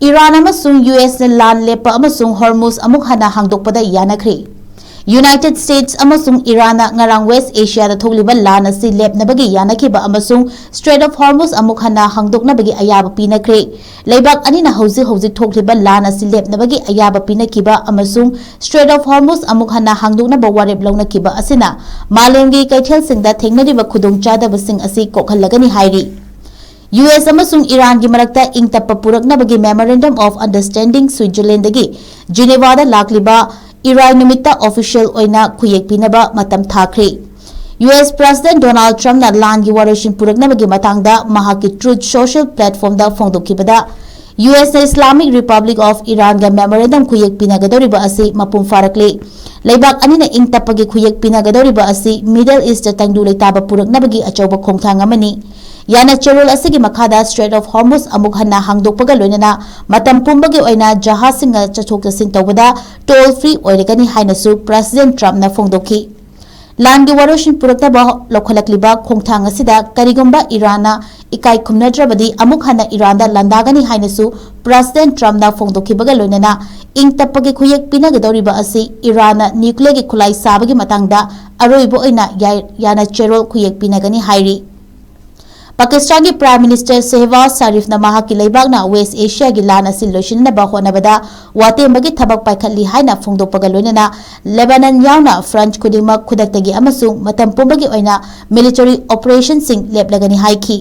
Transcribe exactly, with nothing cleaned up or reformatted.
Iran ꯑꯃꯁꯨꯡ U ꯑꯦꯁꯅ ꯂꯥꯟ ꯂꯦꯞꯄ ꯑꯃꯁꯨꯡ ꯍꯣꯔꯃꯨꯖ ꯑꯃꯨꯛ ꯍꯟꯅ ꯍꯥꯡꯗꯣꯛꯄꯗ ꯌꯥꯅꯈ꯭ꯔꯦ꯫ ꯌꯨꯅꯥꯏꯇꯦꯗ ꯁ꯭ꯇꯦꯠꯁ ꯑꯃꯁꯨꯡ ꯏꯔꯥꯟꯅ ꯉꯔꯥꯡ ꯋꯦꯁ꯭ꯠ ꯑꯦꯁꯤꯌꯥꯗ ꯊꯣꯛꯂꯤꯕ ꯂꯥꯟ ꯑꯁꯤ ꯂꯦꯞꯅꯕꯒꯤ ꯌꯥꯅꯈꯤꯕ ꯑꯃꯁꯨꯡ ꯁ꯭ꯇ꯭ꯔꯦꯠ ꯑꯣꯐ ꯍꯣꯔꯃꯨꯖ ꯑꯃꯨꯛ ꯍꯟꯅ ꯍꯥꯡꯗꯣꯛꯅꯕꯒꯤ ꯑꯌꯥꯕ ꯄꯤꯅꯈ꯭ꯔꯦ꯫ ꯂꯩꯕꯥꯛ ꯑꯅꯤꯅ ꯍꯧꯖꯤꯛ ꯍꯧꯖꯤꯛ ꯊꯣꯛꯂꯤꯕ ꯂꯥꯟ ꯑꯁꯤ ꯂꯦꯞꯅꯕꯒꯤ ꯑꯌꯥꯕ ꯄꯤꯅꯈꯤꯕ ꯑꯃꯁꯨꯡ ꯁ꯭ꯇ꯭ꯔꯦꯠ ꯑꯣꯐ ꯍꯣꯔꯃꯨꯖ ꯑꯃꯨꯛ ꯍꯟꯅ ꯍꯥꯡꯗꯣꯛꯅꯕ ꯋꯥꯔꯦꯞ ꯂꯧꯅꯈꯤꯕ ꯑꯁꯤꯅ ꯃꯥꯂꯦꯝꯒꯤ ꯀꯩꯊꯦꯜꯁꯤꯡꯗ ꯊꯦꯡꯅꯔꯤꯕ ꯈꯨꯗꯣꯡꯆꯥꯗꯕꯁꯤꯡ ꯑꯁꯤ ꯀꯣꯛꯍꯜꯂꯒꯅꯤ ꯍꯥꯏꯔꯤ꯫ ꯌꯨ ꯑꯦꯁ ꯑꯃꯁꯨꯡ ꯏꯔꯥꯟꯒꯤ ꯃꯔꯛꯇ ꯏꯪ ꯇꯞꯄ ꯄꯨꯔꯛꯅꯕꯒꯤ Memorandum of Understanding ꯁ꯭ꯋꯤꯠꯖꯔꯂꯦꯟꯗꯒꯤ ꯖꯤꯅꯦꯚꯥꯗ ꯂꯥꯛꯂꯤꯕ ꯏꯔꯥꯏ ꯅꯨꯃꯤꯠꯇ ꯑꯣꯐꯤꯁꯤꯌꯦꯜ ꯑꯣꯏꯅ ꯈꯨꯌꯦꯛ ꯄꯤꯅꯕ ꯃꯇꯝ ꯊꯥꯈ꯭ꯔꯦ꯫ ꯌꯨ ꯑꯦꯁ ꯄ꯭ꯔꯦꯁꯤꯗꯦꯟꯠ ꯗꯣꯅꯥꯜꯗ ꯇ꯭ꯔꯝꯞꯅ ꯂꯥꯟꯒꯤ ꯋꯥꯔꯣꯏꯁꯤꯟ ꯄꯨꯔꯛꯅꯕꯒꯤ ꯃꯇꯥꯡꯗ ꯃꯍꯥꯛꯀꯤ ꯇ꯭ꯔꯨꯊ ꯁꯣꯁꯤꯌꯦꯜ ꯄ꯭ꯂꯦꯠꯐꯣꯔꯝꯗ ꯐꯣꯡꯗꯣꯛꯈꯤꯕꯗ, ꯌꯨ ꯑꯦꯁꯅ ꯏꯁꯂꯥꯃꯤꯛ ꯔꯤꯄꯕ꯭ꯂꯤꯛ ꯑꯣꯐ ꯏꯔꯥꯟꯒ memorandum ꯈꯨꯌꯦꯛ ꯄꯤꯅꯒꯗꯧꯔꯤꯕ ꯑꯁꯤ ꯃꯄꯨꯡ ꯐꯥꯔꯛꯂꯦ꯫ ꯂꯩꯕꯥꯛ ꯑꯅꯤꯅ ꯏꯪ ꯇꯞꯄꯒꯤ ꯈꯨꯌꯦꯛ ꯄꯤꯅꯒꯗꯧꯔꯤꯕ ꯑꯁꯤ ꯃꯤꯗꯜ ꯏꯁ꯭ꯠꯇ ꯇꯪꯗꯨ ꯂꯩꯇꯥꯕ ꯄꯨꯔꯛꯅꯕꯒꯤ ꯑꯆꯧꯕ ꯈꯣꯡꯊꯥꯡ ꯑꯃꯅꯤ꯫ ꯌꯥꯅ ꯆꯦꯔꯣꯜ ꯑꯁꯤꯒꯤ ꯃꯈꯥꯗ ꯁ꯭ꯇ꯭ꯔꯦꯠ ꯑꯣꯐ ꯍꯣꯔꯃꯨꯖ ꯑꯃꯨꯛ ꯍꯟꯅ ꯍꯥꯡꯗꯣꯛꯄꯒ ꯂꯣꯏꯅꯅ ꯃꯇꯝ ꯄꯨꯝꯕꯒꯤ ꯑꯣꯏꯅ ꯖꯍꯥꯖꯁꯤꯡꯅ ꯆꯠꯊꯣꯛ ꯆꯠꯁꯤꯟ ꯇꯧꯕꯗ ꯇꯣꯜ ꯐ꯭ꯔꯤ ꯑꯣꯏꯔꯒꯅꯤ ꯍꯥꯏꯅꯁꯨ ꯄ꯭ꯔꯦꯁꯤꯗꯦꯟꯠ ꯇ꯭ꯔꯝꯞꯅ ꯐꯣꯡꯗꯣꯛꯈꯤ꯫ ꯂꯥꯟꯒꯤ ꯋꯥꯔꯣꯏꯁꯤꯟ ꯄꯨꯔꯛꯅꯕ ꯂꯧꯈꯠꯂꯛꯂꯤꯕ ꯈꯣꯡꯊꯥꯡ ꯑꯁꯤꯗ ꯀꯔꯤꯒꯨꯝꯕ ꯏꯔꯥꯟꯅ ꯏꯀꯥꯏ ꯈꯨꯝꯅꯗ꯭ꯔꯕꯗꯤ ꯑꯃꯨꯛ ꯍꯟꯅ ꯏꯔꯥꯟꯗ ꯂꯥꯟꯗꯥꯒꯅꯤ ꯍꯥꯏꯅꯁꯨ ꯄ꯭ꯔꯦꯁꯤꯗꯦꯟꯠ ꯇ꯭ꯔꯝꯞꯅ ꯐꯣꯡꯗꯣꯛꯈꯤꯕꯒ ꯂꯣꯏꯅꯅ ꯏꯪ ꯇꯞꯄꯒꯤ ꯈꯨꯌꯦꯛ ꯄꯤꯅꯒꯗꯧꯔꯤꯕ ꯑꯁꯤ ꯏꯔꯥꯟꯅ ꯅ꯭ꯌꯨꯀ꯭ꯂꯤꯌꯔꯒꯤ ꯈꯨꯠꯂꯥꯏ ꯁꯥꯕꯒꯤ ꯃꯇꯥꯡꯗ ꯑꯔꯣꯏꯕ ꯑꯣꯏꯅ ꯌꯥꯏ-, ꯌꯥꯅ ꯆꯦꯔꯣꯜ ꯈꯨꯌꯦꯛ ꯄꯤꯅꯒꯅꯤ ꯍꯥꯏꯔꯤ꯫ ꯄꯥꯀꯤꯁꯇꯥꯟꯒꯤ ꯄ꯭ꯔꯥꯏꯝ ꯃꯤꯅꯤꯁꯇꯔ ꯁꯦꯍꯕꯥꯖ ꯁꯥꯔꯤꯐꯅ ꯃꯍꯥꯛꯀꯤ ꯂꯩꯕꯥꯛꯅ ꯋꯦꯁ꯭ꯠ ꯑꯦꯁꯤꯌꯥꯒꯤ ꯂꯥꯟ ꯑꯁꯤ ꯂꯣꯏꯁꯤꯟꯅꯕ ꯍꯣꯠꯅꯕꯗ ꯋꯥꯇꯦꯝꯕꯒꯤ ꯊꯕꯛ ꯄꯥꯏꯈꯠꯂꯤ ꯍꯥꯏꯅ ꯐꯣꯡꯗꯣꯛꯄꯒ ꯂꯣꯏꯅꯅ ꯂꯦꯕꯥꯅꯟ ꯌꯥꯎꯅ ꯐ꯭ꯔꯟꯠ ꯈꯨꯗꯤꯡꯃꯛ ꯈꯨꯗꯛꯇꯒꯤ ꯑꯃꯁꯨꯡ ꯃꯇꯝ ꯄꯨꯝꯕꯒꯤ ꯑꯣꯏꯅ ꯃꯤꯂꯤꯇꯔꯤ ꯑꯣꯄꯔꯦꯁꯟꯁꯤꯡ ꯂꯦꯞꯂꯒꯅꯤ ꯍꯥꯏꯈꯤ꯫